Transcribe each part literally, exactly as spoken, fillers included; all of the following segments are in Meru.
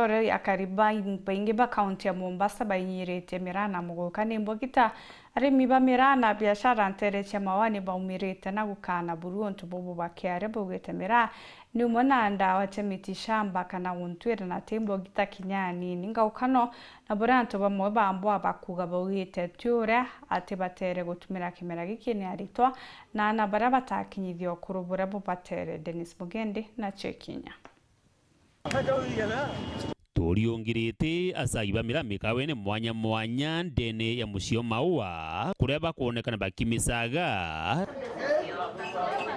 Uria akari baingi ba kaunti ya Mombasa bainyiritie miraa na muguka ni mbogita, arimi ba miraa na biashara nteere cia maua ni baumirite na gukana buru untu bubu bakiaria baugite miraa ni umwe na ndawa cia miti shamba kana guntwira na ti mbogita kinya anini. Ngaukano na buria antu bamwe bambwa bakuuga baugite ti uria ati batere gutumira kimera giki ni aritwa na ana baria batakinyithia ukuru buria bubatere. Dennis Mugendi na Chekinya. Turiungirite acai ba miraa mikawene mwanya mwanya ndene ya mucii o Maua, kuria bakwonekana bakimicaga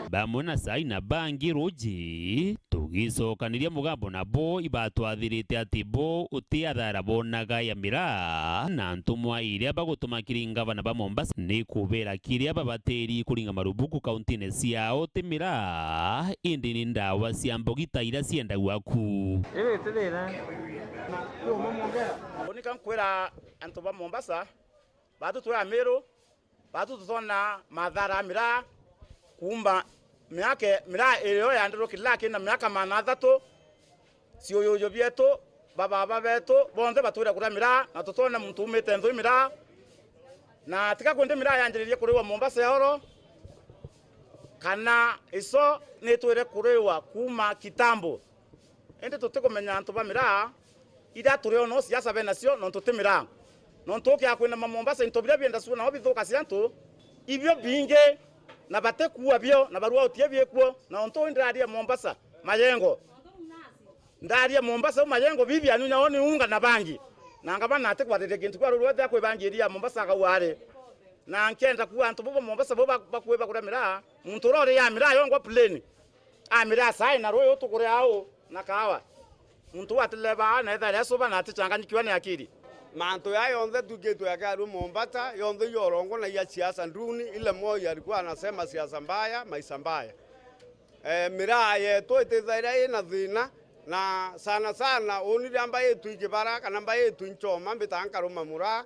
bamwe na cai na bangi ruji. Tugicokaniria mugambo nabo ibatwathirite ati bo uti athara bonaga ya miraa, na ntumwa iria bagutuma kiri ngavana ba Mombasa ni kubera kiria babatiri kuringa marubuku kauntine ciao ti miraa, indi ni ndawa cia mbogita iria ciendagua ku. Riri ti thina. Unika nkwira antu ba Mombasa, batu twi Amiru, batu tutona mathara ya miraa kuuma miaka, miraa irio yandirukirira kina miaka maana athatu, ciuyuyu bietu, bababa betu, bonthe batwire kuria miraa, na tutona muntu umite nthwi miraa, na tiga kwindi miraa yanjiririe kuriwa Mombasa ya oro, kana iso nitwire kuriwa kuuma kitambo. Indi tutikumenya antu ba miraa iria turiona o siasa benacio, nontu ti miraa. Nontu ukia kwinama Mombasa, into biria bienda sua nao bithukacia antu, ibio bingi, na batikuua bio, na barua utie biikuo, na ontu uu ndaria Mombasa, mayengo. Ndaria Mombasa, u mayengo, bibi anyu nyao ni unga na bangi. Na ngavana atikubariria kintu kia rurua, atia kwi bangi iria Mombasa akauga ari. Na nkienda kuuga antu bo ba Mombasa, bo ba-, bakwiba kuria miraa, muntu uria uri ya miraa yongwa plane. Amire acai na rui utukure au na kawa. Muntu uu atileba na ethaira esuba na atichanganyikiwa ni akiri. Mantu ya yonthe twikitwe ya kiaru Mombasa, yonthe iyo orongo na iya siasa nduni, ile Moi alikuwa anasema siasa mbaya, maisha mbaya. Eh, miraa yetu itithaira ina thina, na sana sana uni ria mbaitwi ikibara kana mbaitwi nchoma mbita nkaruma muraa,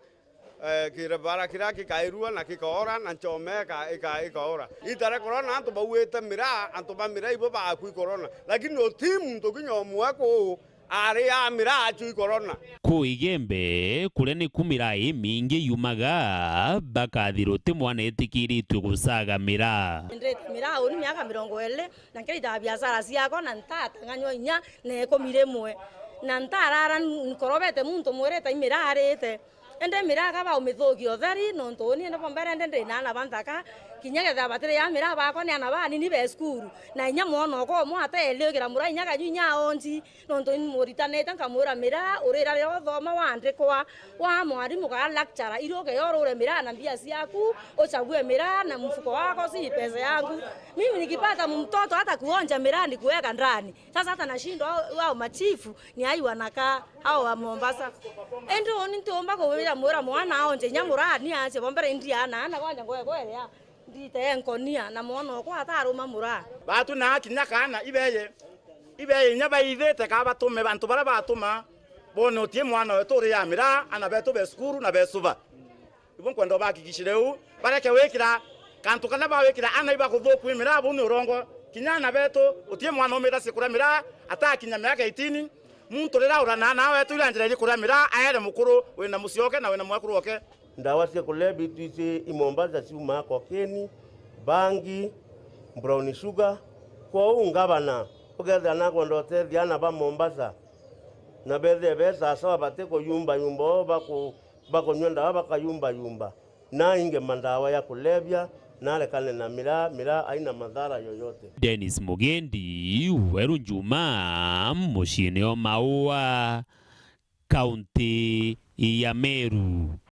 eh, kiribara kiria gikairua na gikaora, na nchome ika-, ika-, ikaora. Itare korona antu bauite miraa, antu ba miraa ibo baakui korona. Lakini uti muntu kinya umwe kuu ari a miraa acui korona. Ku Igembe, kuria niku miraa imingi yumaga, bakathirwa uti mwana itikiritue gucaga miraa. Ndite miraa uni miaka mirongo iri, na nkiritaga biashara ciakwa, na ntatang'anywa inya na ikumi rimwe. Na ntarara nkorobete muntu mwirite imiraa arite. Indi miraa ka baumithukia utheri, nontu uni indi bo mbere ndi ndina aana ba nthaka, kinya kethira batiri ya miraa bakwa ni aana banini be cukuru, na inya mwana okwa umwe ateeliukira muraa inya kaju inya aonji, nontu ni muritanite nkamwira miraa urira riria uthoma wandikwa wa mwarimu kana lecturer, iruke yo urure miraa na mbia ciaku, uchague miraa na mfuko wako, si pesa yangu. Mimi nikipata mtoto hata kuonja miraa ni kuweka ndani. Sasa hata nashindwa hao, hao machifu ni ai wanakaa, hao wa Mombasa. Indi uni ntiumba kuwira mwira mwana aonje inya murani aje bombere indi ana, ana kwanja ngoe kwerea. Ndite nkonia na mwana okwa ataruma muraa. Batu na kinya kana ibeye. Ibeye inya baithite ka batume bantu bara batuma. Bone utie mwana wetu uri ya miraa, ana betu be cukuru na be cuba. Ibo nkwenda ubahakikishire uu, bareke wikira kantu kana bawikira ana iba kuthuku imiraa, buu ni urongo. Kinya ana betu, utie mwana umira cikuria miraa atakinya miaka eighteen, muntu rira urana na wetu ira njira iri kuria miraa, aere mukuru wina mucii oke na wina mwekuru oke. Ndawa cia kulevya itwiji i Mombasa ciumaa cocaine, bangi, brown sugar. Kwou ngavana, ukethira nakwenda utethia ana ba Mombasa, na bethire be sawasawa, bati kuyumbayumba oo baku-, bakunyua ndawa bakayumbayumba, na ainge mandawa ya kulevya, na arekane na miraa, miraa haina madhara yoyote. Dennis Mugendi, Weru Njuma, muciini o Maua, kaunti ya Meru.